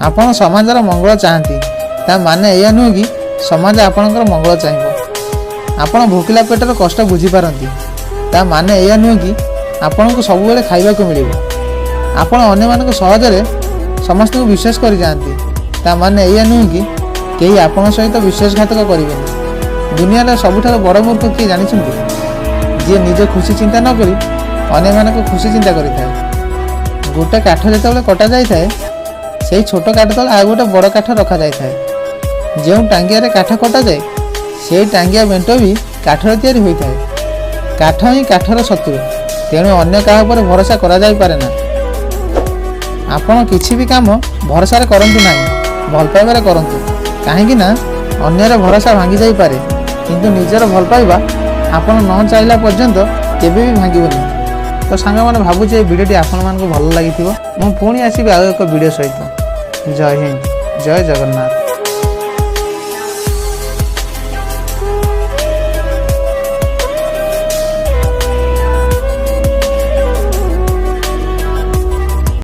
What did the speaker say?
ଆପଣ ସମାଜର ମଙ୍ଗଳ ଚାହାନ୍ତି, ତା ମାନେ ଏଇଆ ନୁହେଁ କି ସମାଜ ଆପଣଙ୍କର ମଙ୍ଗଳ ଚାହିଁବ। ଆପଣ ଭୋକିଲା ପେଟର କଷ୍ଟ ବୁଝିପାରନ୍ତି, ତା ମାନେ ଏଇଆ ନୁହେଁ କି ଆପଣଙ୍କୁ ସବୁବେଳେ ଖାଇବାକୁ ମିଳିବ। ଆପଣ ଅନ୍ୟମାନଙ୍କୁ ସହଜରେ ସମସ୍ତଙ୍କୁ ବିଶ୍ୱାସ କରିଯାଆନ୍ତି, ତା ମାନେ ଏଇଆ ନୁହେଁ କି କେହି ଆପଣଙ୍କ ସହିତ ବିଶ୍ୱାସଘାତକ କରିବେନି। ଦୁନିଆର ସବୁଠାରୁ ବଡ଼ ମୂର୍ଖ କିଏ ଜାଣିଛନ୍ତି? ଯିଏ ନିଜ ଖୁସି ଚିନ୍ତା ନ କରି ଅନ୍ୟମାନଙ୍କ ଖୁସି ଚିନ୍ତା କରିଥାଏ। ଗୋଟେ କାଠ ଯେତେବେଳେ କଟା ଯାଇଥାଏ, ସେଇ ଛୋଟ କାଠ ତଳେ ଆଉ ଗୋଟେ ବଡ଼ କାଠ ରଖାଯାଇଥାଏ। ଯେଉଁ ଟାଙ୍ଗିଆରେ କାଠ କଟାଯାଏ, ସେଇ ଟାଙ୍ଗିଆ ବେଣ୍ଟ ବି କାଠରେ ତିଆରି ହୋଇଥାଏ। କାଠ ହିଁ କାଠର ଶତ୍ରୁ, ତେଣୁ ଅନ୍ୟ କାହା ଉପରେ ଭରସା କରାଯାଇପାରେ ନା। ଆପଣ କିଛି ବି କାମ ଭରସାରେ କରନ୍ତୁ ନାହିଁ, ଭଲ ପାଇବାରେ କରନ୍ତୁ। କାହିଁକି ନା ଅନ୍ୟର ଭରସା ଭାଙ୍ଗି ଯାଇପାରେ, କିନ୍ତୁ ନିଜର ଭଲ ପାଇବା ଆପଣ ନ ଚାହିଁଲା ପର୍ଯ୍ୟନ୍ତ କେବେ ବି ଭାଙ୍ଗିବନି। ତ ସାଙ୍ଗମାନେ, ଭାବୁଛି ଏ ଭିଡ଼ିଓଟି ଆପଣମାନଙ୍କୁ ଭଲ ଲାଗିଥିବ। ମୁଁ ପୁଣି ଆସିବି ଆଉ ଏକ ଭିଡ଼ିଓ ସହିତ। ଜୟ ହିନ୍ଦ, ଜୟ ଜଗନ୍ନାଥ।